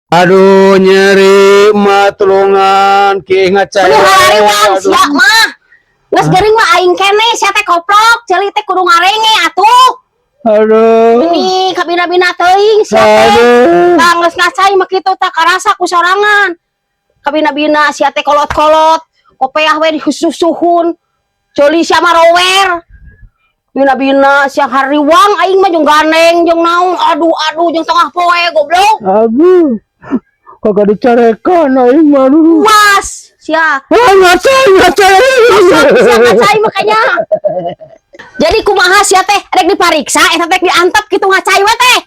Aduh, nyeri mah, tulungan ki ngacai. Aduh, hariwang sia mah. Geus gering mah aing keneh sia teh koplok, ceuli teh kudu ngarenge atuh. Aduh. Ini kabina-bina teuing sia teh. Aduh. Tah, geus ngacai mah kitu tah karasa ku sorangan. Kabina-bina sia teh kolot-kolot, kopeah we disusuhun. Ceuli sia mah rower. Bina-bina sia hariwang aing mah jeung gandeng jeung naon. Aduh aduh, jeung tengah poe, goblok. Aduh. Kagak dicarekan aing mah, aduh. Was sia. Ah, ngacai ngacai. Sia ngacai makanya. Jadi kumaha sia teh, rek dipariksa eta teh, diantep kitu ngacai we teh?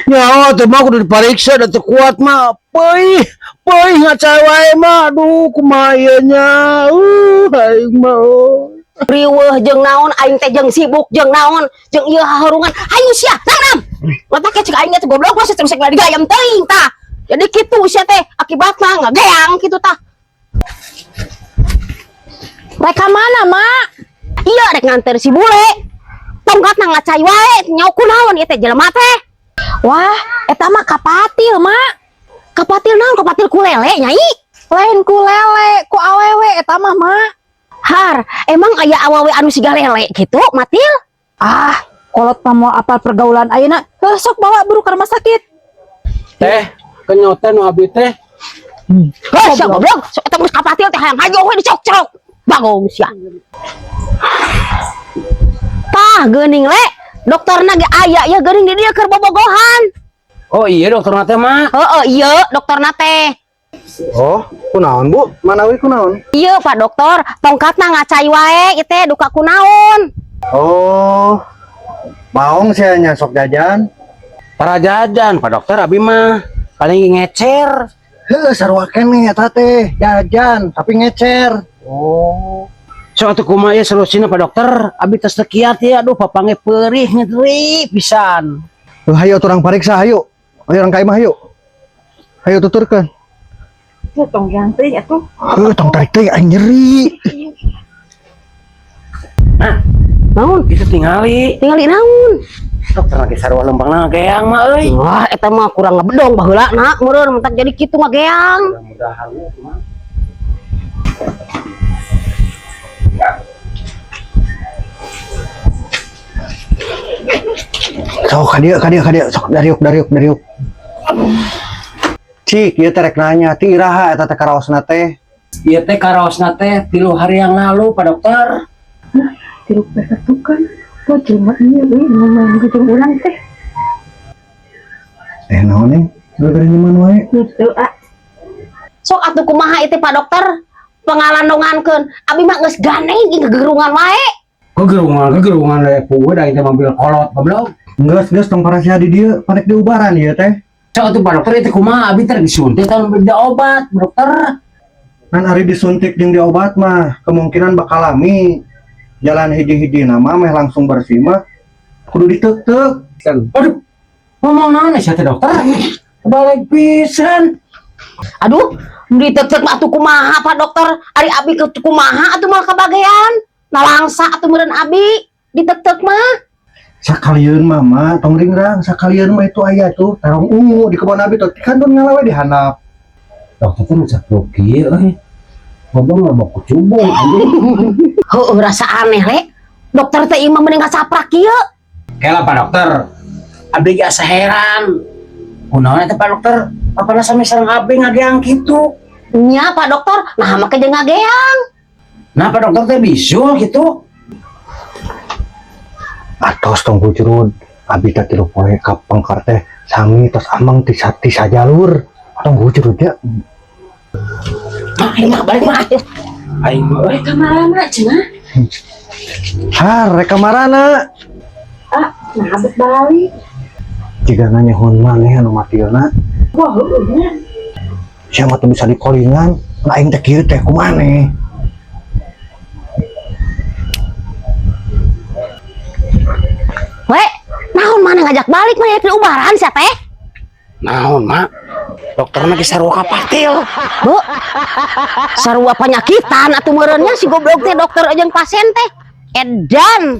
Nyawa teh mah kudu dipariksa da teu kuat mah. Peih, peih ngacai wae mah. Aduh, kumaha ieu nya. Aing mah. Oh. Riweuh jeung naon aing teh, jeung sibuk jeung naon jeung ieu haharungan. Hayu sia, nang nam. Matak cek aing teh goblok mah terus rek digayam teuing tah. Jadi kitu sia teh akibatna ngageang kitu tah. Rek ka mana, Mak? Iya, rek nganter si bule. Tongkatna ngacai wae, nyaho kunaon ieu teh jelema teh. Wah, eta mah kapatil, Mak. Kapatil naon? Kapatil ku lele, Nyai? Lain ku lele, ku awewe eta mah, Mak. Har, emang aya awewe anu siga lele gitu, Matil? Ah, kolot mah moal apal pergaulan ayeuna. Heuh, sok bawa buru ke rumah sakit. Teh, kenyoten nu abi teh. Heuh, sia goblok, sok eta geus kapatil teh hayang hajo we dicok-cok. Bagong sia. Tah, geuning le, dokterna ge aya ya geuning di dieu keur bobogohan. Oh iya, dokter teh mah. Heeh, iya dokterna teh. Oh, kunaon, Bu? Manawi kunaon? Iya, Pak Dokter, tongkatna ngacai wae ieu teh duka kunaon. Oh. Maong sia nya, sok jajan. Tara jajan, Pak Dokter, abi mah paling ngecer. Heuh, sarua keneh eta teh, jajan tapi ngecer. Oh. So atuh kumaha ya solusina, Pak Dokter? Abi tos teu kiat ya, aduh, papange perih nyeri pisan. Heuh, hayu urang pariksa, hayu. Hayu urang ka imah, hayu. Hayu tuturkeun. Tong yang teuing atuh. Heuh, tong tarik teuing, aing nyeri. Nah, Naon? itu tingali. Tingali naon? Dokter lagi sarua lempangna geang mah euy. Wah, eta mah kurang ngebedong baheula na meureun mentak jadi kitu ngageang. Mudah-mudahan ya kumaha. Sok ka dieu, ka dieu, ka dieu, sok dariuk dariuk dariuk. Cik, ieu teh rek nanya, ti iraha eta teh karaosna teh? Ieu teh karaosna teh 3 hari yang lalu, Pak Dokter. Tilu kan. Tuh jelema ieu euy nu main jeung urang teh. Eh, naon nih? Gara-gara nyaman wae. Henteu, ah. Sok atuh kumaha itu, Pak Dokter? Pangalandongankeun. Abi mah geus gandeng jeung gegerungan wae. Kegerungan, kegerungan we puguh da teh mobil kolot, goblok. Geus geus, tong parasea di dieu, panek diubaran ieu teh. Sok atuh, Pak Dokter, itu kumaha, abi teh disuntik atau beda obat, Dokter? Kan ari disuntik jeung diobat mah kemungkinan bakal lami. Jalan hiji-hiji nama meh langsung bersih mah kudu diteuk-teuk. Aduh, ngomong naon sia teh, Dokter? Balik pisan. Aduh, diteuk-teuk mah atuh kumaha, Pak Dokter? Ari abi ke kumaha atuh moal kabagean? Nalangsa atuh meureun abi diteuk-teuk mah. Sakalian mama tong ringrang, sakalian mah itu aya tuh terong ungu di kebon abi tuh kan tuh ngalawe di handap. Dokter teh maca kieu euy. Ngomong ngomong kucubung anjing. Heueuh, rasa aneh le. Dokter teh ieu mah mending kasaprak kieu. Kela, Pak Dokter. Abdi ge asa heran. Kunaon eta, Pak Dokter? Apana sami sareng abdi ngageang kitu? Nya, Pak Dokter, nah make jeung ngageang. Nah, Pak Dokter teh bisul gitu. Atos tong kujurud, abi teh 3 poe ka pengker teh sami tos ameng ti ti sajalur. Tong kujurud ya. Mah, ayo mah balik mah. Aing mah euy. Kamarana cenah? Har, rek kamarana? Ah, nah abet balik. Jika nanya hun maneh anu matilna. Wah, heueuh nya. Siapa tuh bisa dikolingan? Nah, aing teh kieu teh kumaneh? We, naon mana ngajak balik mah ya diubaran sia teh? Naon, Mak? Dokter mah geus sarua kapatil. Bu. Sarua penyakitan atuh meureunnya si goblok teh, dokter jeung pasien teh. Edan.